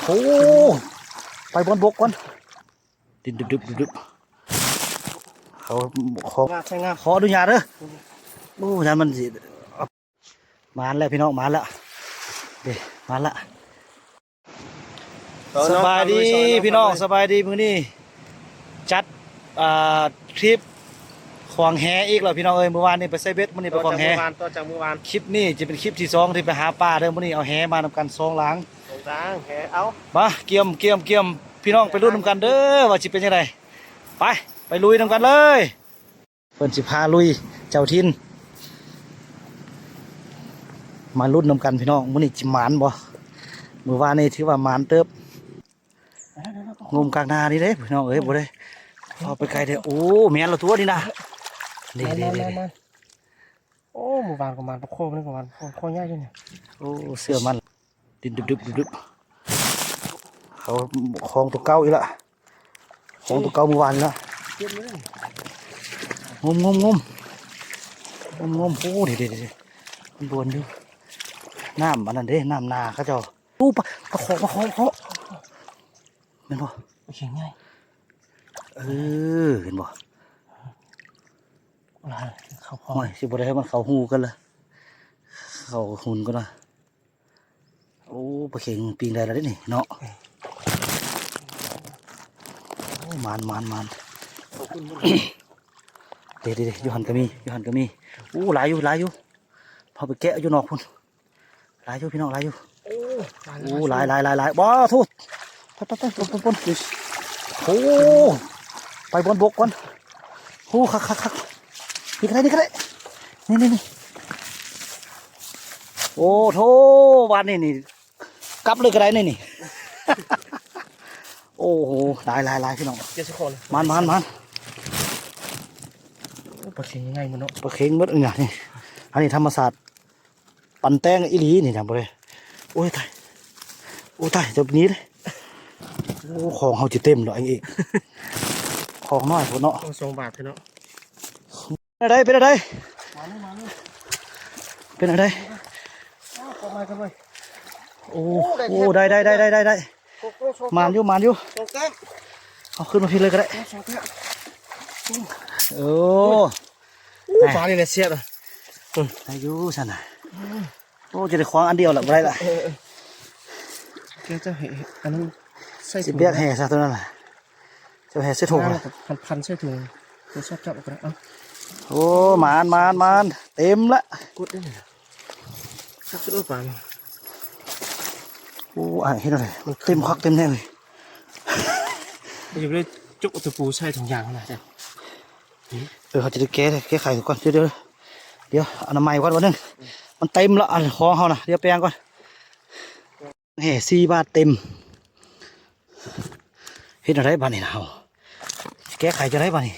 ໂອ້ ໄປບ່ອນບົກກ່ອນ ດິນດຶບໆໆ ເຂົາຂໍ ງາມ ໃສ່ງາມ ຂໍອະນຸຍາດເດີ. ໂອ້ ຢ້ານມັນຊິ ມາແລ້ວພີ່ນ້ອງ ມາແລ້ວ ເດ້ ມາແລ້ວ. ເອົາ ສະບາຍດີ ເນາະ ພີ່ນ້ອງ ສະບາຍດີ ມື້ນີ້ຈັດ ອ່າ ທຣິບຂວາງແຫອີກແລ້ວພີ່ນ້ອງເອີຍ. ມື້ວານນີ້ໄປໃສ່ເບັດ ມື້ນີ້ໄປຂວາງແຫ ຕໍ່ຈາກມື້ວານ ຕໍ່ຈາກມື້ວານ. ຄລິບນີ້ຈະເປັນຄລິບທີສອງທີ່ໄປຫາປາເດີ. ມື້ນີ້ເອົາແຫມານຳກັນສອງຫຼັງ ສອງຫຼັງແຫ ເອົາ ມາ ກຽມ ກຽມ ກຽມ ພີ່ນ້ອງໄປລຸ້ນນຳກັນເດີ ວ່າຊິເປັນຈັ່ງໃດ. ໄປ ໄປລຸຍນຳກັນເລີຍ. ເພິ່ນຊິພາລຸຍເຈົ້າຖິ່ນ ມາລຸ້ນນຳກັນພີ່ນ້ອງ ມື້ນີ້ຊິໝານບໍ່? ມື້ວານນີ້ຖືວ່າໝານເຕີບ ງົມກາງນານີ້ເດ້ພີ່ນ້ອງເອີຍ ບໍ່ໄດ້ເຂົ້າໄປໄກເດ້. ໂອ້ ແມ່ນລະຕົວນີ້ນະ ນີ້ໆໆ ໂອ້ ມື້ວານກໍໝານປາຄໍ ມື້ນີ້ກໍໝານປາຄໍໃຫຍ່ເດ້ນີ້. ໂອ້ ເຊື່ອໝັ້ນ ດິນດຶບໆໆ ເຂົາຂອງຕົວເກົ່າອີກລະ ຂອງຕົວເກົ່າມື້ວານນີ້ລະ. ງົມໆໆ ງົມໆ ໂອ້ ເດ້ໆໆ ມັນບວນຢູ່ ນ້ຳອັນນັ້ນເດ້ ນ້ຳນາເຂົາເຈົ້າ. ໂອ້ ປາ ປາຄໍ ປາຄໍ ເຂົາ ແມ່ນບໍ່? ປາເຂັງໃຫຍ່ ເອີ ເຫັນບໍ່? ຫຼາຍ ເຂົ້າ ໂອ້ຍ ຊິບໍ່ໄດ້ໃຫ້ມັນເຂົ້າຮູກັນລະ ເຂົ້າຫຸ່ນກ່ອນລະ. ໂອ້ ປາເຂັງປີ້ງໄດ້ແລ້ວເດ້ນີ້ເນາະ. ໂອ້ ໝານ ໝານ ໝານ ເດ້ໆໆ ຢູ່ຫັ້ນກໍມີ ຢູ່ຫັ້ນກໍມີ. ໂອ້ ຫຼາຍຢູ່ ຫຼາຍຢູ່ ເຮົາໄປແກະຢູ່ນອກພຸ້ນ. ຫຼາຍຢູ່ພີ່ນ້ອງ ຫຼາຍຢູ່. ໂອ້ ຫຼາຍ ໂອ້ ຫຼາຍ ຫຼາຍ ຫຼາຍ ຫຼາຍ ບໍ່ ໂທ້ ໄປ ໄປ ໄປ ປົນ ປົນ ປົນ. ໂອ້ ໄປບ່ອນບົກກ່ອນ. ໂອ້ ຄັກໆໆ ນີ້ກໍໄດ້ ນີ້ກໍໄດ້ ນີ້ໆໆ. ໂອ້ ໂທ້ ບາດນີ້ນີ້ ກັບເລີຍກໍໄດ້ນີ້ນີ້. ໂອ້ໂຫ ຫຼາຍ ຫຼາຍ ຫຼາຍ ພີ່ນ້ອງ ມານ ມານ ມານ. ໂອ້ ປາເຂັງໃຫຍ່ໝົດເນາະ ປາເຂັງໝົດນີ້ນະ ນີ້ ອັນນີ້ທຳມະຊາດ ປັນແຕ່ງອີ່ຫຼີນີ້ນະ ບໍ່ໄດ້. ໂອ້ຍ ຕາຍ ໂອ້ ຕາຍ ເຈົ້າໜີເດ້. ໂອ້ ຂອງເຮົາຊິເຕັມເນາະ ເອງອີກ ຂອງນ້ອຍໂພດເນາະ. ໂອ້ ສອງບາດເນາະ. ເປັນແນວໃດ ເປັນແນວໃດ ມານີ້ ມານີ້ ເປັນແນວໃດ? ອ້າວ ເຂົ້າມາກັນເວີຍ. ໂອ້ ໂອ້ ໄດ້ ໄດ້ ໄດ້ ໄດ້ ໄດ້ ໂອ້ ໂອ້ ສອງ ໝານຢູ່ ໝານຢູ່ ສອງແຕ້ມ. ເອົາຂຶ້ນມາພີ້ເລີຍກໍໄດ້ ໂອ້ ສອງແຕ້ມ. ໂອ້ ໂອ້ ປານີ້ແຫຼະສຽບອະ ໄດ້ຢູ່ຊັ້ນນະ. ໂອ້ ຈະໄດ້ຂວາງອັນດຽວລະ ບໍ່ໄດ້ລະ. ເອີ ເອີ ເຈົ້າໃຫ້ອັນນັ້ນໃສ່ ຊິບຽກແຫ່ຊະຕົວນັ້ນນະ ເຈົ້າແຫ່ໃສ່ຖົງ ພັນໆ ໃສ່ຖົງ ໂທລະສັບຈັບເອົາກໍໄດ້. ເອົ້າ ໂອ້ ໝານ ໝານ ໝານ ເຕັມລະ ກົດໄດ້ ຄັກສຸດ. ໂອ້ ປານີ້ ໂອ້ ອ້າຍ ເຫັນແລ້ວ ມັນເຕັມຄັກເຕັມແນ່ເລີຍ. ບໍ່ຢາກໄດ້ຈົກເອົາຕະປູໃສ່ຖົງຢາງຫັ້ນນະ. ເອີ ເຮົາຈະໄດ້ແກ້ ແກ້ໄຂກ່ອນ ດຽວ ດຽວ ດຽວ ອະນາໄມກ່ອນບາດໜຶ່ງ ມັນເຕັມລະ ອັນຂອງເຮົານະ ດຽວແປງກ່ອນ. ແຫ່ສີ່ບາດເຕັມ ເຮັດແນວໃດບາດນີ້ນະເຮົາ ແກ້ໄຂຈັ່ງໃດບາດນີ້?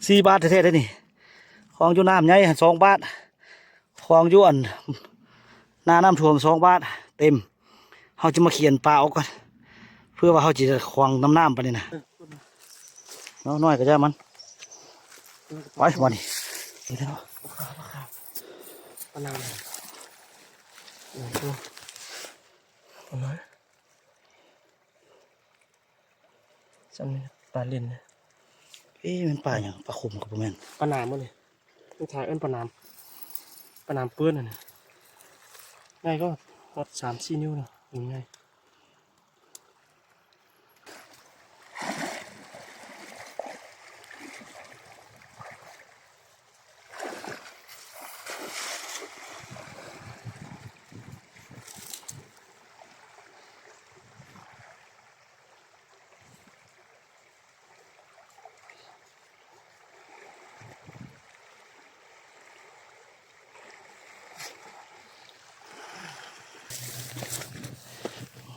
ສີ່ບາດແທ້ໆເດ້ນີ້ ຂອງຢູ່ນ້ຳໃຫຍ່ຫັ້ນສອງບາດ ຂອງຢູ່ອັນໜ້ານ້ຳຖ້ວມສອງບາດເຕັມ. ເຮົາຈະມາຂຽນປາອອກກ່ອນ ເພື່ອວ່າເຮົາຈະຂວາງນ້ຳ ນ້ຳປານນີ້ນະ. ເນາະ ນ້ອຍກໍຢ່າມັນ ໄປບາດນີ້ ໄປເດີ. ປານາມ ປານາມ ສ່ຳນີ້ປາຫຼິ້ນ. ເອີ ແມ່ນປາຫຍັງ? ປາຂຸມກໍບໍ່ແມ່ນ ປານາມບໍ່ນີ້? ມັນຖ້າເອີ້ນປານາມ ປານາມເປື້ອນຫັ້ນນະ ໃຫຍ່ກໍຮອດສາມສີ່ນິ້ວນະ ໃຫຍ່.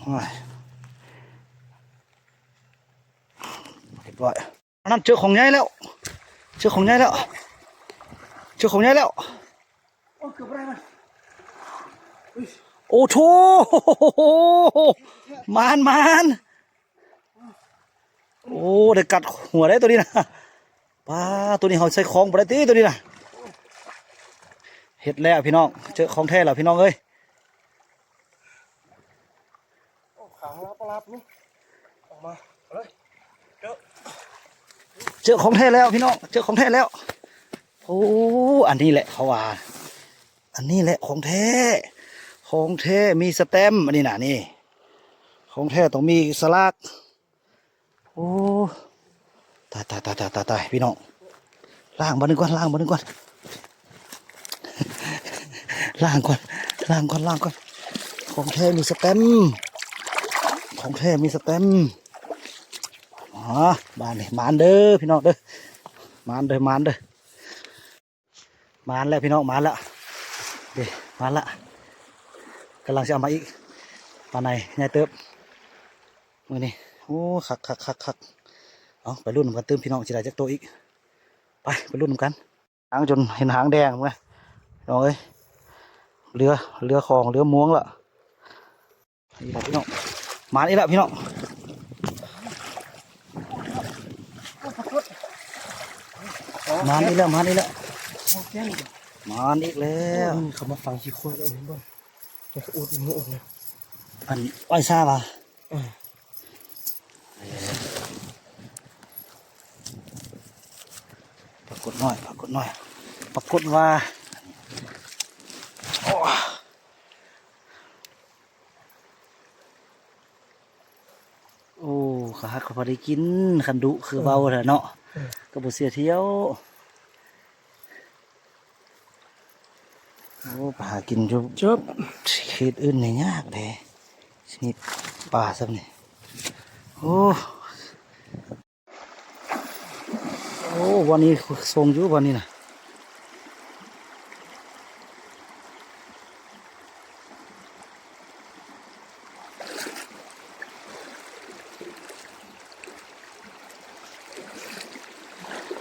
ໂອ້ຍ ຮຽບຮ້ອຍ. ອັນນັ້ນເຈີຂອງໃຫຍ່ແລ້ວ ເຈີຂອງໃຫຍ່ແລ້ວ ເຈີຂອງໃຫຍ່ແລ້ວ. ໂອ້ ເກືອບບໍ່ໄດ້ມັນ. ໂອ້ໂທ້ ມານ ມານ. ໂອ້ ໄດ້ກັດຫົວໄດ້ໂຕນີ້ນະ. ປ້າ ໂຕນີ້ເຮົາໃສ່ຂອງບໍ່ໄດ້ຕິ ໂຕນີ້ນະ. ເຮັດແລ້ວພີ່ນ້ອງ ເຈີຂອງແທ້ແລ້ວພີ່ນ້ອງເອີຍ. ຂາງລາບໆນີ້ ອອກມາເລີຍ ເຈີ ເຈີຂອງແທ້ແລ້ວພີ່ນ້ອງ ເຈີຂອງແທ້ແລ້ວ. ໂອ້ ອັນນີ້ແຫຼະເຂົາວ່າ ອັນນີ້ແຫຼະຂອງແທ້ ຂອງແທ້ມີສະແຕັມ ອັນນີ້ນະ ນີ້ ຂອງແທ້ຕ້ອງມີສະຫຼາກ. ໂອ້ ຕາຍໆໆໆໆ ພີ່ນ້ອງ ລ້າງບາດໜຶ່ງກ່ອນ ລ້າງບາດໜຶ່ງກ່ອນ ລ້າງກ່ອນ ລ້າງກ່ອນ ລ້າງກ່ອນ. ຂອງແທ້ມີສະແຕັມ ຂອງແທ້ມີສະແຕັມ. ອໍ ບາດນີ້ໝານເດີພີ່ນ້ອງເດີ ໝານເດີ ໝານເດີ. ມາແລ້ວພີ່ນ້ອງ ມາແລ້ວ ເດ້ ມາລະ ກຳລັງຊິເອົາມາອີກ ປາໄນໃຫຍ່ເຕີບມື້ນີ້. ໂອ້ ຄັກໆໆໆ ເອົາ ໄປລຸ້ນນຳກັນຕື່ມພີ່ນ້ອງ ຊິໄດ້ຈັກໂຕອີກ. ໄປ ໄປລຸ້ນນຳກັນ ຫາງຈົນເຫັນຫາງແດງເລີຍພີ່ນ້ອງເອີຍ. ເຫຼືອ ເຫຼືອຂອງ ເຫຼືອມວງລະ. ນີ້ລະພີ່ນ້ອງ ມາອີກແລ້ວພີ່ນ້ອງ ມາອີກແລ້ວ ມາອີກແລ້ວ ມາອີກແລ້ວ. ໂອ້ຍ ເຂົາມາຝັງຂີ້ຄວາຍແລ້ວ ເຫັນບໍ່ ມັນກະອຸດ ມັນກະອຸດນະ. ອັນອ້ອຍຊາວ່າ ເອີ ປາກົດນ້ອຍ ປາກົດນ້ອຍ ປາກົດວ່າ ໂອ້ ໂອ້ ຂາຫັກກໍພໍໄດ້ກິນ ຄັນດຸຄືເວົ້າຫັ້ນແຫຼະເນາະ ເອີ ກໍບໍ່ເສຍທ່ຽວ. ໂອ້ ໄປຫາກິນຢູ່ ຈົບ ເຂດອື່ນນີ້ຍາກເດ້ ຊະນິດປາຊ່ຳນີ້. ໂອ້ ໂອ້ ບ່ອນນີ້ຊົງຢູ່ ບ່ອນນີ້ນະ.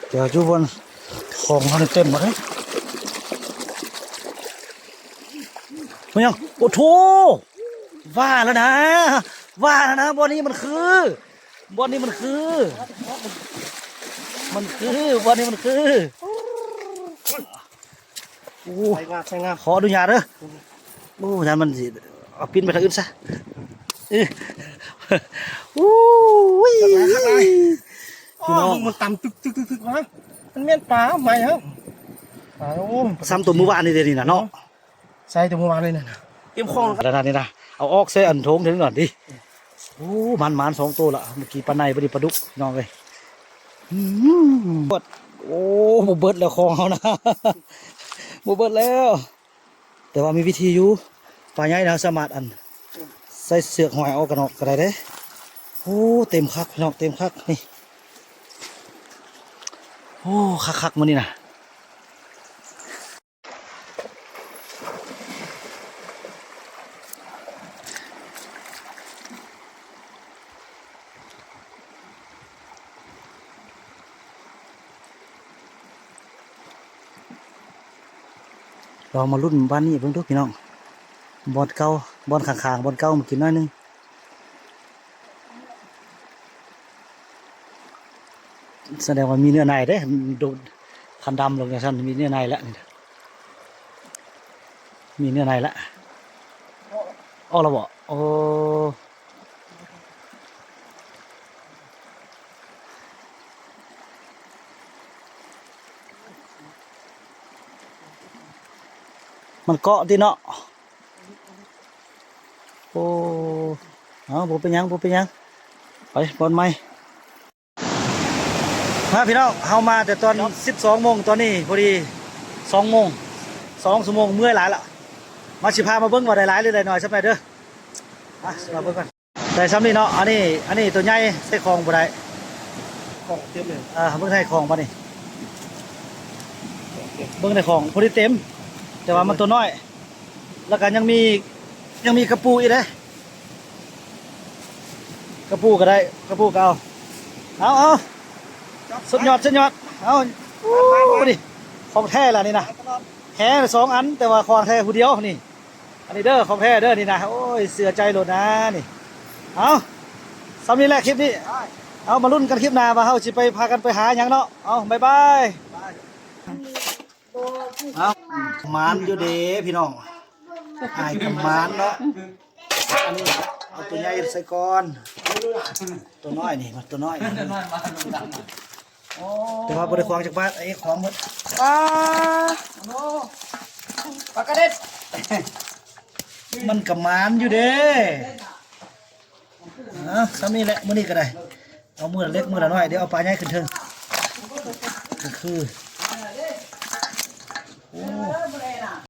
ເຈົ້າຢູ່ບ່ອນຂອງເຮົານີ້ເຕັມໝົດເລີຍ. ແມ່ນຫຍັງ? ໂອ້ໂຖ! ວ່າແລ້ວນະ ວ່າແລ້ວນະ ບ່ອນນີ້ມັນຄື ບ່ອນນີ້ມັນຄື ມັນຄື ບ່ອນນີ້ມັນຄື. ໂອ້ ໃສ່ງາມ ໃສ່ງາມ ຂໍອະນຸຍາດເດີ. ໂອ້ ຢ້ານມັນຊິເອົາປິ່ນໄປທາງອື່ນຊະ. ເອີ ໂອ້ຍ ຄັກຫຼາຍ ພີ່ນ້ອງ ໂອ້ ມັນຕຳຕຶກໆໆໆ ນະ ມັນແມ່ນປາໃໝ່ເຮົາ ປາ ໂອ້ ຊ້ຳໂຕມື້ວານນີ້ເດ້ນີ້ນະເນາະ. ໃສ່ແຕ່ມື້ວານນີ້ນະ ເຕັມຂອງ ອັນນັ້ນນີ້ນະ ເອົາອອກໃສ່ອັນຖົງເຖິງນັ້ນຕິ. ໂອ້ ໝານໆ ສອງໂຕລະ ເມື່ອກີ້ປາໄນ ບັດນີ້ປາດຸກ ພີ່ນ້ອງເອີຍ. ອືມ ໂອ້ ບໍ່ເບິດແລ້ວຂອງເຮົານະ ບໍ່ເບິດແລ້ວ ແຕ່ວ່າມີວິທີຢູ່ ປາໃຫຍ່ນະ ສາມາດອັນ ໃສ່ເຊືອກຫ້ອຍເອົາກັນອອກກໍໄດ້ເດ້. ໂອ້ ເຕັມຄັກ ພີ່ນ້ອງ ເຕັມຄັກນີ້. ໂອ້ ຄັກໆ ມື້ນີ້ນະ. ລອງມາລຸ້ນບ້ານນີ້ເບິ່ງດູພີ່ນ້ອງ ບ່ອນເກົ່າ ບ່ອນຂ້າງໆ ບ່ອນເກົ່າ ມາກິນໜ້ອຍໜຶ່ງ. ສະແດງວ່າມີເນື້ອໃນເດ້ ໂດນຄັນດຳລົງຈັ່ງຊັ້ນ ມີເນື້ອໃນແລ້ວນີ້ນະ ມີເນື້ອໃນແລ້ວ. ອອກແລ້ວບໍ່? ໂອ້ ມັນເກາະຕິເນາະ. ໂອ້ ເອົາ ບໍ່ເປັນຫຍັງ ບໍ່ເປັນຫຍັງ ໄປບ່ອນໃໝ່. ມາພີ່ນ້ອງ ເຮົາມາແຕ່ຕອນສິບສອງໂມງ ຕອນນີ້ພໍດີສອງໂມງ ສອງຊົ່ວໂມງ ເມື່ອຍຫຼາຍລະ. ມາ ຊິພາມາເບິ່ງວ່າໄດ້ຫຼາຍ ຫຼື ໄດ້ໜ້ອຍສ່ຳໃດເດີ. ມາ ຊິມາເບິ່ງກັນ ໄດ້ສ່ຳນີ້ເນາະ. ອັນນີ້ ອັນນີ້ໂຕໃຫຍ່ໃສ່ຂອງບໍ່ໄດ້ ຂອງເຕັມເລີຍ. ເອີ ເບິ່ງໃສ່ຂອງບາດນີ້ ເບິ່ງໃນຂອງພໍດີເຕັມ ແຕ່ວ່າມັນໂຕນ້ອຍ. ແລ້ວກໍຍັງມີ ຍັງມີກະປູອີກເດ້ ກະປູກໍໄດ້ ກະປູກໍເອົາ ເອົາ ເອົາ ສຸດຍອດ ສຸດຍອດ ເອົາ. ໂອ້ ນີ້ຂອງແທ້ລະນີ້ນະ ແຫສອງອັນ ແຕ່ວ່າຂອງແທ້ຜູ້ດຽວນີ້. ອັນນີ້ເດີ ຂອງແທ້ເດີນີ້ນະ. ໂອ້ຍ ເຊື່ອໃຈໂລດນະນີ້. ເອົາ ສ່ຳນີ້ແຫຼະຄລິບນີ້ ເອົາ ມາລຸ້ນກັນຄລິບໜ້າວ່າເຮົາຊິໄປ ພາກັນໄປຫາຫຍັງເນາະ. ເອົາ ບາຍບາຍ. ເອົາ ໝານຢູ່ເດ້ພີ່ນ້ອງ ອ້າຍກໍໝານເນາະ. ອັນນີ້ເອົາຕົວໃຫຍ່ໃສ່ກ່ອນ ຕົວນ້ອຍນີ້ ຕົວນ້ອຍນີ້ ແຕ່ວ່າບໍ່ໄດ້ຂວາງຈັກບາດ ເອ ຂວາງໝົດ ປາ ປາກະເດັດ ມັນກະໝານຢູ່ເດ້. ເອົາ ສ່ຳນີ້ແຫຼະ ມື້ນີ້ກະໄດ້ ເອົາມື້ລະເລັກມື້ລະນ້ອຍ ດຽວເອົາປາໃຫຍ່ຂຶ້ນເທິງ ກະຄື ໂອ້